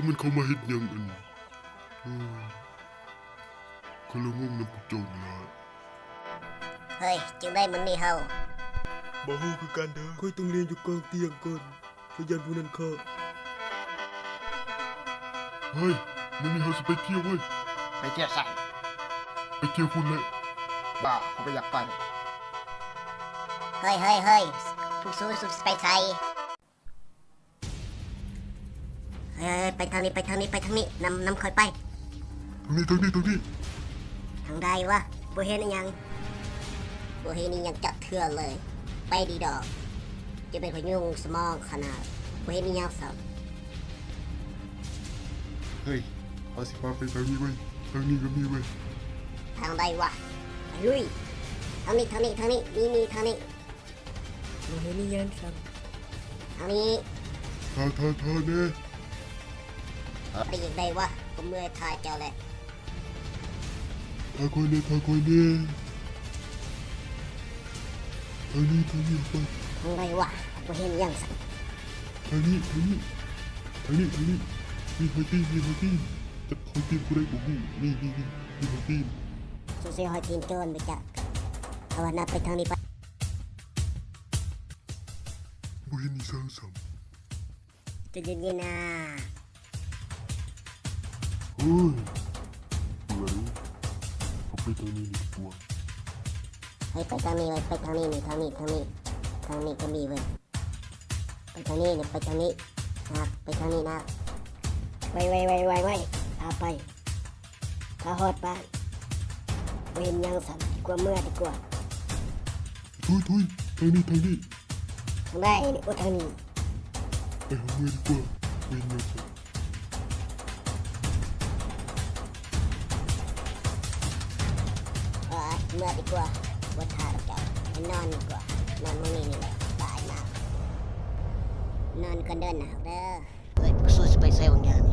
ມັນເຂົ້າມາເຮັດຫຍັງອັນນີ້? ເອີ ຂ້ອຍລະງົງນຳພວກເຈົ້ານີ້ລະ. ເຮີ້ຍ ຈັ່ງໃດມື້ນີ້ເຮົາ? ບໍ່ຮູ້ຄືກັນເດີ. ຂ້ອຍຕ້ອງລຽນຢູ່ກາງຕຽງກ່ອນ. ຂ້ອຍຢ້ານຜູ້ນັ້ນຂ້າ. ເຮີ້ຍ ມື້ນີ້ເຮົາຊິໄປທ່ຽວເວີຍ. ໄປທ່ຽວໃສ? ໄປທ່ຽວພຸ້ນແຫຼະ. ບໍ່ ຂ້ອຍບໍ່ຢາກໄປ. ເຮີ້ຍ ເຮີ້ຍ ເຮີ້ຍ ພວກສູ ສູຊິໄປໃສ? ເຮີ້ຍ ໄປທາງນີ້ ໄປທາງນີ້ ໄປທາງນີ້ ນຳ ນຳຂ້ອຍໄປ. ທາງນີ້ ທາງນີ້ ທາງນີ້. ທາງໃດວະ? ບໍ່ເຫັນອີ່ຫຍັງ. ບໍ່ເຫັນອີ່ຫຍັງຈັກເທື່ອເລີຍ. ໄປດີດອກ. ຈະເປັນພະຍຸງສະໝອງຂະໜາດ ບໍ່ເຫັນອີ່ຫຍັງຊ້ຳ. ເຮີ້ຍ ເຮົາຊິພາໄປທາງນີ້ເວີຍ. ທາງນີ້ກໍມີເວີຍ. ທາງໃດວະ? ໄປລຸຍ. ທາງນີ້ ທາງນີ້ ທາງນີ້ ນີ້ ນີ້ ທາງນີ້. ບໍ່ເຫັນອີ່ຫຍັງຊ້ຳ. ທາງນີ້. ຖ້າ ຖ້າ ຖ້າແດ່. ໄປຈັ່ງໃດວະ? ກໍເມື່ອຍຖ້າເຈົ້າແຫຼະ. ຖ້າຂ້ອຍແດ່ ຖ້າຂ້ອຍແດ່. ທາງນີ້ ທາງນີ້ ໄປ. ທາງໃດວະ? ບໍ່ເຫັນຫຍັງຊ້ຳ. ທາງນີ້ ທາງນີ້ ທາງນີ້ ທາງນີ້. ມີຫອຍຕີນ ມີຫອຍຕີນ. ຈັກຫອຍຕີນຜູ້ໃດບໍ່ຮູ້. ນີ້ ນີ້ ນີ້ ມີຫອຍຕີນ. ສົງໄສຫອຍຕີນໂຈນບໍ່ຈັກ. ເອົາວ່ານະ ໄປທາງນີ້ໄປ. ບໍ່ເຫັນອີ່ຫຍັງຊ້ຳ. ໃຈເຢັນໆນາ. ເຮີ້ຍ ເມື່ອຍ. ເຮົາໄປທາງນີ້ດີກວ່າ. ເຮີ້ຍ ໄປທາງນີ້ເວີຍ. ໄປທາງນີ້ນີ້ ທາງນີ້ ທາງນີ້ ທາງນີ້ກໍມີເວີຍ. ໄປທາງນີ້ນີ້ ໄປທາງນີ້ນະ ໄປທາງນີ້ນະ. ໄວໆໆໆໆ ພາໄປ. ຖ້າຮອດບ້ານບໍ່ເຫັນຫຍັງຊ້ຳ ດີກວ່າເມືອດີກວ່າ. ທຸຍໆ ທາງນີ້ ທາງນີ້. ທາງໃດ? ໂອ ທາງນີ້. ໄປຫາເມືອດີກວ່າ ບໍ່ເຫັນຫຍັງຊ້ຳ. ເອີ ເມືອດີກວ່າ ບໍ່ຖ້າດອກເຈົ້າ ໄປນອນດີກວ່າ. ນອນມື້ນີ້ນີ້ແຫຼະ ສະບາຍມາກ. ນອນກ່ອນເດີ ນາກເດີ. ເຮີ້ຍ ພວກສູຊິໄປໃສບາງຢ່າງນີ້?